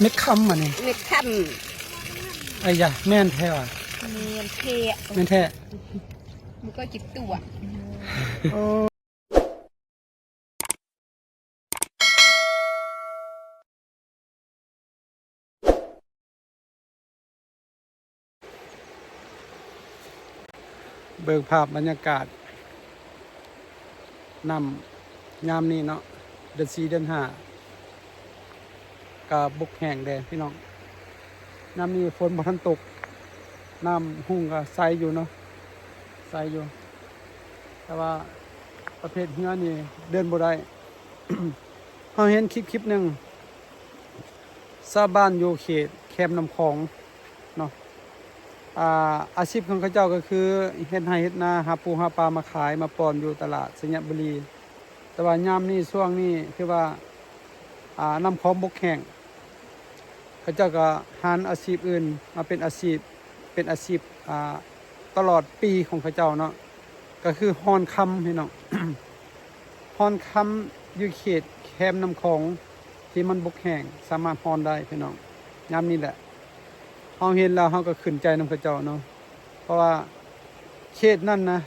ເມັດຄຳອັນນີ້ ເມັດຄຳ. ໄອ້ຢາ ແມ່ນແທ້ຫວາ? ແມ່ນແທ້ ແມ່ນແທ້. ມັນກໍຈິກຕົວະ. ໂອ້. ເບິ່ງພາບບັນຍາກາດນ້ຳຍາມນີ້ເນາະ ເດືອນສີ່ ເດືອນຫ້າ ກະບົກແຫ້ງແດ່ພີ່ນ້ອງ. ຍາມນີ້ຝົນບໍ່ທັນຕົກ ນ້ຳຮຸ່ງກະໃສຢູ່ເນາະ ໃສຢູ່ ແຕ່ວ່າປະເພດເຮືອນີ້ເດີນບໍ່ໄດ້. ເຮົາເຫັນຄລິບ ຄລິບໜຶ່ງ ຊາວບ້ານຢູ່ເຂດແຄມນ້ຳຂອງເນາະ ອາ ອາຊີບຂອງເຂົາເຈົ້າກໍຄືເຮັດໄຮ່ເຮັດນາ ຫາປູຫາປາມາຂາຍ ມາປ່ອນຢູ່ຕະຫຼາດໄຊຍະບູລີ. ແຕ່ວ່າຍາມນີ້ ຊ່ວງນີ້ຖືວ່າ ອາ ນ້ຳຂອງບົກແຫ້ງ ເຂົາເຈົ້າກໍຫັນອາຊີບອື່ນມາເປັນອາຊີບ ເປັນອາຊີບ ອາ ຕະຫຼອດປີຂອງເຂົາເຈົ້າເນາະ ກໍຄືຮ່ອນຄຳພີ່ນ້ອງ. ຮ່ອນຄຳຢູ່ເຂດແຄມນ້ຳຂອງທີ່ມັນບົກແຫ້ງ ສາມາດຮ່ອນໄດ້ພີ່ນ້ອງ. ຍາມນີ້ແຫຼະ ເຮົາເຫັນແລ້ວເຮົາກໍຂຶ້ນໃຈນຳເຂົາເຈົ້າເນາະ ເພາະວ່າເຂດນັ້ນນະ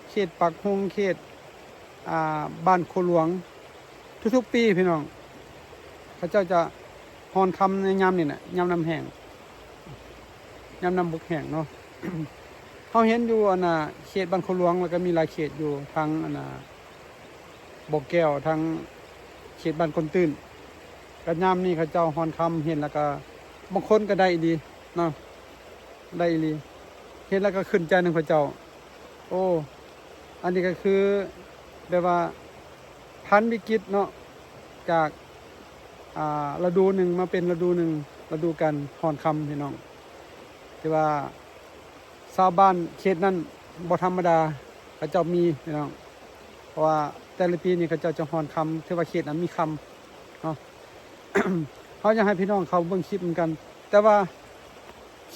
ເຂດປາກຮຸ່ງ ເຂດ ອາ ບ້ານໂຄຫຼວງ ທຸກໆປີພີ່ນ້ອງ ເຂົາເຈົ້າຈະຮ່ອນຄຳໃນຍາມນີ້ແຫຼະ ຍາມນ້ຳແຫ້ງ ຍາມນ້ຳບົກແຫ້ງເນາະ. ເຮົາເຫັນຢູ່ອັນນ່າເຂດບ້ານໂຄຫຼວງ ແລ້ວກໍມີຫຼາຍເຂດຢູ່ທາງອັນນ່າບໍ່ແກ້ວ ທາງເຂດບ້ານກົ້ນຕື້ນ ກໍຍາມນີ້ເຂົາເຈົ້າຮ່ອນຄຳ ເຫັນແລ້ວກໍບາງຄົນກໍໄດ້ອີ່ຫຼີເນາະ ໄດ້ອີ່ຫຼີ ເຫັນແລ້ວກໍຂຶ້ນໃຈນຳເຂົາເຈົ້າ. ໂອ້ ອັນນີ້ກໍຄືແບບວ່າຜ່ານວິກິດເນາະ ຈາກ ອາ ລະດູໜຶ່ງມາເປັນລະດູໜຶ່ງ ລະດູການຮ່ອນຄຳພີ່ນ້ອງ. ຖືວ່າຊາວບ້ານເຂດນັ້ນບໍ່ທຳມະດາ ເຂົາເຈົ້າມີພີ່ນ້ອງ ເພາະວ່າແຕ່ລະປີນີ້ເຂົາເຈົ້າຈະຮ່ອນຄຳ ຖືວ່າເຂດນັ້ນມີຄຳເນາະ. ເຮົາຢາກໃຫ້ພີ່ນ້ອງເຂົາເບິ່ງຄລິບນຳກັນ ແຕ່ວ່າ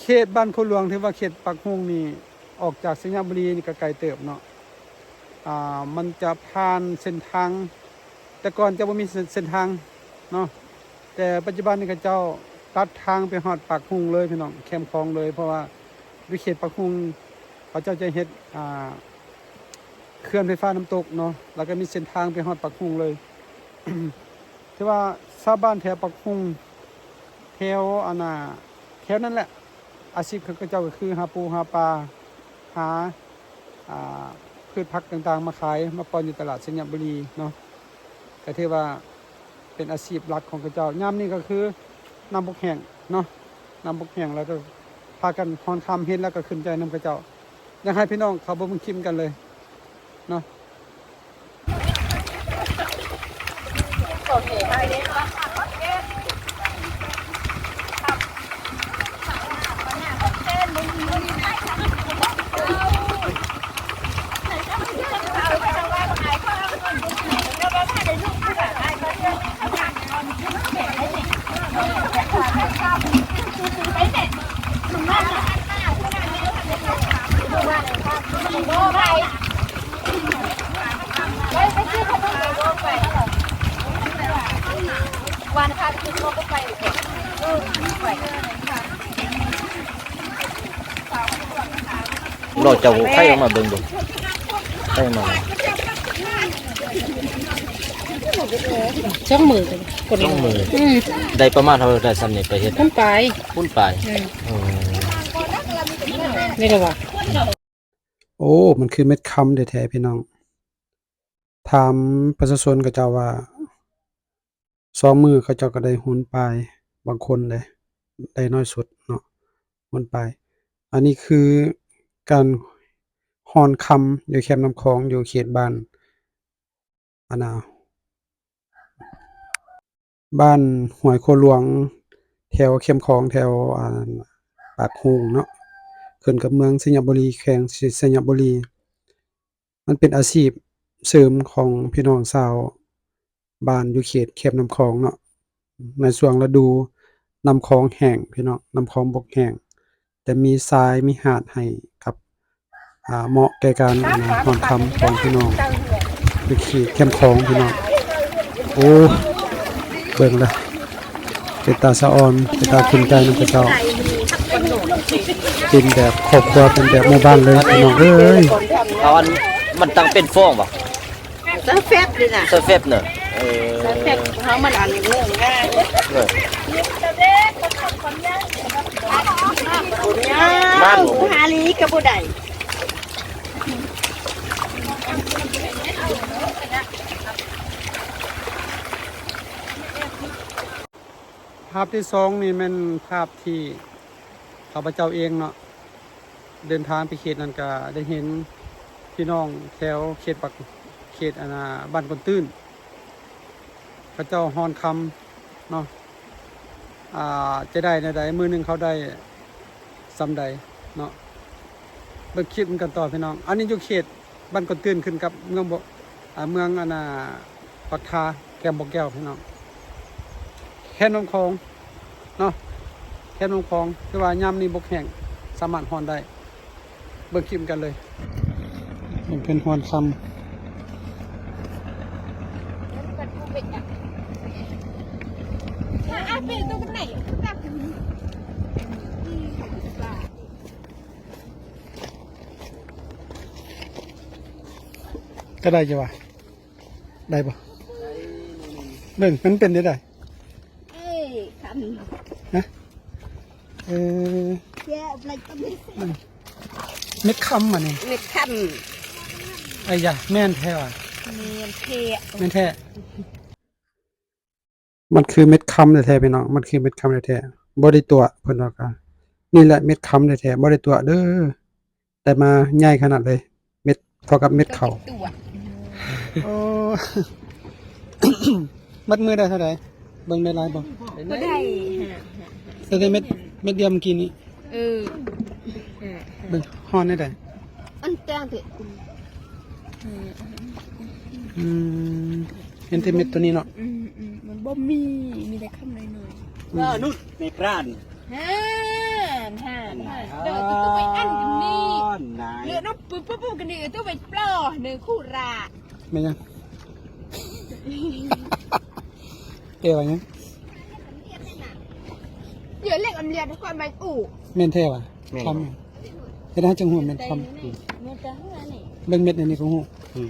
ເຂດບ້ານໂຄຫຼວງ ຖືວ່າເຂດປາກຮຸ່ງນີ້ ອອກຈາກໄຊຍະບູລີນີ້ກໍໄກເຕີບເນາະ ອາ ມັນຈະຜ່ານເສັ້ນທາງ ແຕ່ກ່ອນຈະບໍ່ມີເສັ້ນ ເສັ້ນທາງເນາະ ແຕ່ປັດຈຸບັນນີ້ເຂົາເຈົ້າຕັດທາງໄປຮອດປາກຮຸ່ງເລີຍພີ່ນ້ອງ ແຄມຂອງເລີຍ ເພາະວ່າຢູ່ເຂດປາກຮຸ່ງ ເຂົາເຈົ້າຈະເຮັດ ອາ ເຂື່ອນໄຟຟ້ານ້ຳຕົກເນາະ ແລ້ວກໍມີເສັ້ນທາງໄປຮອດປາກຮຸ່ງເລີຍ. ຖືວ່າຊາວບ້ານແຖວປາກຮຸ່ງ ແຖວອັນນ່າ ແຖວນັ້ນແຫຼະ ອາຊີບຂອງເຂົາເຈົ້າກໍຄືຫາປູຫາປາ ຫາ ອາ ພືດຜັກຕ່າງໆມາຂາຍ ມາປ່ອນຢູ່ຕະຫຼາດໄຊຍະບູລີເນາະ ກໍຖືວ່າ ເປັນອາຊີບຫຼັກຂອງເຂົາເຈົ້າ ຍາມນີ້ກໍຄືນ້ຳບົກແຫ້ງເນາະ ນ້ຳບົກແຫ້ງ ແລ້ວກໍພາກັນຮ່ອນຄຳ ເຫັນແລ້ວກໍຂຶ້ນໃຈນຳເຂົາເຈົ້າ. ຢາກໃຫ້ພີ່ນ້ອງເຂົ້າໄປເບິ່ງຄລິບກັນເລີຍເນາະ. ລອງເຈົ້າໄຂອອກມາເບິ່ງດູ ໄຂອອກມາ ສອງມື້ ສອງມື້ ອືມ ໄດ້ປະມານເທົ່າໃດສ່ຳນີ້ໄປເຮັດ? ພຸ້ນປາຍ ພຸ້ນປາຍ ອືມ ໂອ້ ນີ້ລະວ່າ ໂອ້ ມັນຄືເມັດຄຳແທ້ໆ ພີ່ນ້ອງ. ຖາມປະຊາຊົນເຂົາເຈົ້າວ່າ ສອງມື້ເຂົາເຈົ້າກໍໄດ້ຮຸນປາຍ ບາງຄົນເດ້ ໄດ້ໜ້ອຍສຸດເນາະ ຮຸນປາຍ. ອັນນີ້ຄືການຮ່ອນຄຳຢູ່ແຄມນ້ຳຂອງ ຢູ່ເຂດບ້ານ ອັນນ່າ ບ້ານຫ້ວຍໂຄຫຼວງ ແຖວແຄມຂອງ ແຖວ ອັນ ປາກຮຸ່ງເນາະ ຂຶ້ນກັບເມືອງໄຊຍະບູລີ ແຂວງໄຊຍະບູລີ. ມັນເປັນອາຊີບເສີມຂອງພີ່ນ້ອງຊາວບ້ານຢູ່ເຂດແຄມນ້ຳຂອງເນາະ. ໃນຊ່ວງລະດູນ້ຳຂອງແຫ້ງ ພີ່ນ້ອງ ນ້ຳຂອງບົກແຫ້ງ ຈະມີຊາຍ ມີຫາດໃຫ້ກັບ ອ່າ ເໝາະແກ່ການ ອັນນ່າ ຮ່ອນຄຳຂອງພີ່ນ້ອງຢູ່ເຂດແຄມຂອງ ພີ່ນ້ອງ. ໂອ້ ເບິ່ງລະ ເປັນຕາສະອອນ ເປັນຕາເປັນໃຈນຳເຂົາເຈົ້າ ເປັນແບບຄອບຄົວ ເປັນແບບໝູ່ບ້ານເລີຍພີ່ນ້ອງເອີຍ. ເອົາອັນ ມັນຕັ້ງເປັນຟອງບໍ່? ເຊີເຟບນີ້ນະ ເຊີເຟບນະ ເອີ ເຊີເຟບຂອງເຮົາມັນອັນໜຶ່ງງ່າຍ ເອີ ນັ້ນ ຫາລີກໍບໍ່ໄດ້. ພາບທີສອງນີ້ແມ່ນພາບທີ່ຂ້າພະເຈົ້າເອງເນາະ ເດີນທາງໄປເຂດນັ້ນ ກະໄດ້ເຫັນພີ່ນ້ອງແຖວເຂດປາກ ເຂດ ອັນນ່າ ບ້ານກົນຕື້ນ ເຂົາເຈົ້າຮ່ອນຄຳເນາະ ອ່າ ຈະໄດ້ແນວໃດ ມື້ໜຶ່ງເຂົາໄດ້ສ່ຳໃດເນາະ. ເບິ່ງຄລິບນຳກັນຕໍ່ພີ່ນ້ອງ. ອັນນີ້ຢູ່ເຂດ ບ້ານກົນຕື້ນ ຂຶ້ນກັບເມືອງບໍ່ ອ່າ ເມືອງ ອັນນ່າ ປາກທາ ແຂວງບໍ່ແກ້ວພີ່ນ້ອງ ແຄມນ້ຳຂອງເນາະ ແຄມນ້ຳຂອງ ຄືວ່າຍາມນີ້ບົກແຫ້ງ ສາມາດຮ່ອນໄດ້. ເບິ່ງຄລິບກັນເລີຍ ເບິ່ງເພິ່ນຮ່ອນຄຳ. ກໍໄດ້ຢູ່ວ່າ ໄດ້ບໍ່? ເບິ່ງມັນເປັນໄດ້ໃດ? ເອີ ຄຳ ຮະ? ເອີ ເມັດຄຳອັນນີ້ ເມັດຄຳ. ໄອ້ຢາ ແມ່ນແທ້ຫວາ? ແມ່ນແທ້ ແມ່ນແທ້. ມັນຄືເມັດຄຳແທ້ໆ ພີ່ນ້ອງ ມັນຄືເມັດຄຳແທ້ໆ ບໍ່ໄດ້ຕົວະ. ເພິ່ນວ່າກະ ນີ້ແຫຼະເມັດຄຳແທ້ໆ ບໍ່ໄດ້ຕົວະເດີ້ ໄດ້ມາໃຫຍ່ຂະໜາດເລີຍ ເມັດເທົ່າກັບເມັດເຂົ້າ. ໂອ້ ມັດມືໄດ້ເທົ່າໃດ? ເບິ່ງໄດ້ຫຼາຍບໍ່? ບໍ່ໄດ້ ໄດ້ແຕ່ເມັດ ເມັດດຽວມື້ກີ້ນີ້. ເອີ ເບິ່ງ ຮ້ອນແນວໃດ? ອັນແຕງເພະ ອືມ ເຫັນແຕ່ເມັດໂຕນີ້ເນາະ. ອືມ ອືມ ມັນບໍ່ມີ ມີແຕ່ຄຳນ້ອຍໆ. ເອີ ນຸດ ແມ່ກຣານ ຫານ ຫານ ຫານ ເດີ ໂຕໄປອັນນີ້ ເຫຼືອນົບປຶບປຶບກັນນີ້ ໂຕໄປປລໍ ເນີ ຄູຣາ ແມ່ນຫຍັງ? ແປວ່າຫຍັງ? ເຫຼືອເຫຼັກອຳລຽດຄວາມໃບອູ ແມ່ນແທ້ຫວາ? ແມ່ນ ຄຳ ເຮັດໃຫ້ຈັ່ງຮູ້ແມ່ນຄຳ. ເບິ່ງເມັດອັນນີ້ກໍຮູ້. ອືມ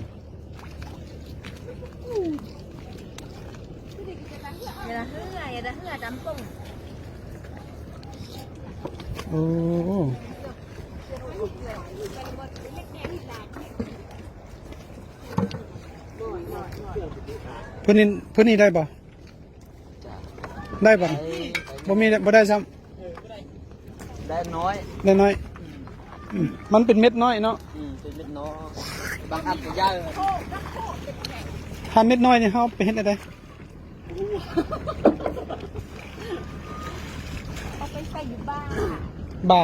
ໂອ້ ເພິ່ນນີ້ ເພິ່ນນີ້ໄດ້ບໍ່? ໄດ້ບໍ່? ໄດ້ ບໍ່ມີ ບໍ່ໄດ້ຊ້ຳ ໄດ້ນ້ອຍ ໄດ້ນ້ອຍ. ອືມ ອືມ ມັນເປັນເມັດນ້ອຍເນາະ. ອືມ ເປັນເມັດນ້ອຍ ບາງອັນກໍໃຫຍ່. ຖ້າເມັດນ້ອຍນີ້ເຮົາໄປເຮັດແນວໃດ? ເອົາໄປໃສ່ຢູ່ບ້າ ບ້າ. ບໍ່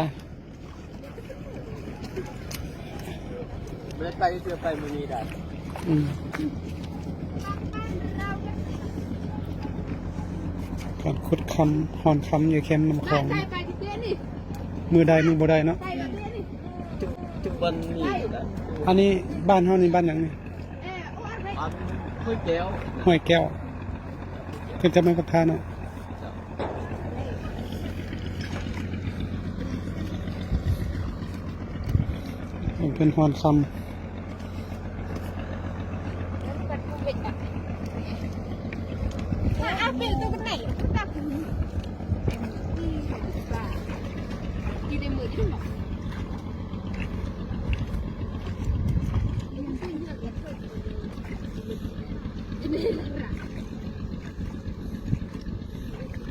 ໄດ້ໄປເທື່ອ ໄປມື້ນີ້ໄດ້. ອືມ ການຂຸດຄຳ ຮ່ອນຄຳຢູ່ແຄມນ້ຳຂອງ ມື້ໄດ້ມື້ບໍ່ໄດ້ເນາະ. ທຸກ ທຸກວັນນີ້ ອັນນີ້ບ້ານເຮົານີ້ບ້ານຫຍັງນີ້? ບ້ານຫ້ວຍແກ້ວ ຫ້ວຍແກ້ວ ຂຶ້ນຈາກເມືອງປາກທາເນາະ. ເພິ່ນຮ່ອນຄຳ.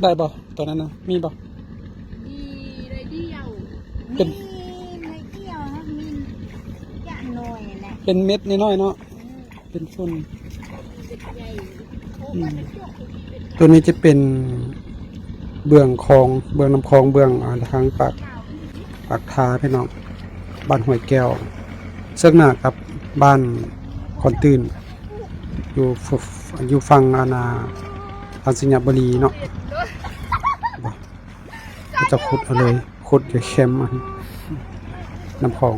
ໄດ້ບໍ່? ຕອນນັ້ນນະ ມີບໍ່? ມີໜ້ອຍດຽວ ເປັນ ມີໜ້ອຍດຽວນະ ມີຈະໜ້ອຍແຫຼະ ເປັນເມັດນ້ອຍໆເນາະ. ອືມ ເປັນຝຸ່ນ. ອືມ ຕົວນີ້ຈະເປັນເບື້ອງຂອງ ເບື້ອງນ້ຳຂອງ ເບື້ອງ ອ່າ ທາງປາກ ປາກທາ ພີ່ນ້ອງ ບ້ານຫ້ວຍແກ້ວ ເຊິ່ງໜ້າກັບບ້ານຄອນຕື່ນ ຢູ່ ຢູ່ຝັ່ງ ອັນນ່າ ທັນຊະຍະບູລີເນາະ. ເຂົາເຈົ້າຂຸດເອົາເລີຍ ຂຸດຢູ່ແຄມ ອັນ ນ້ຳຂອງ.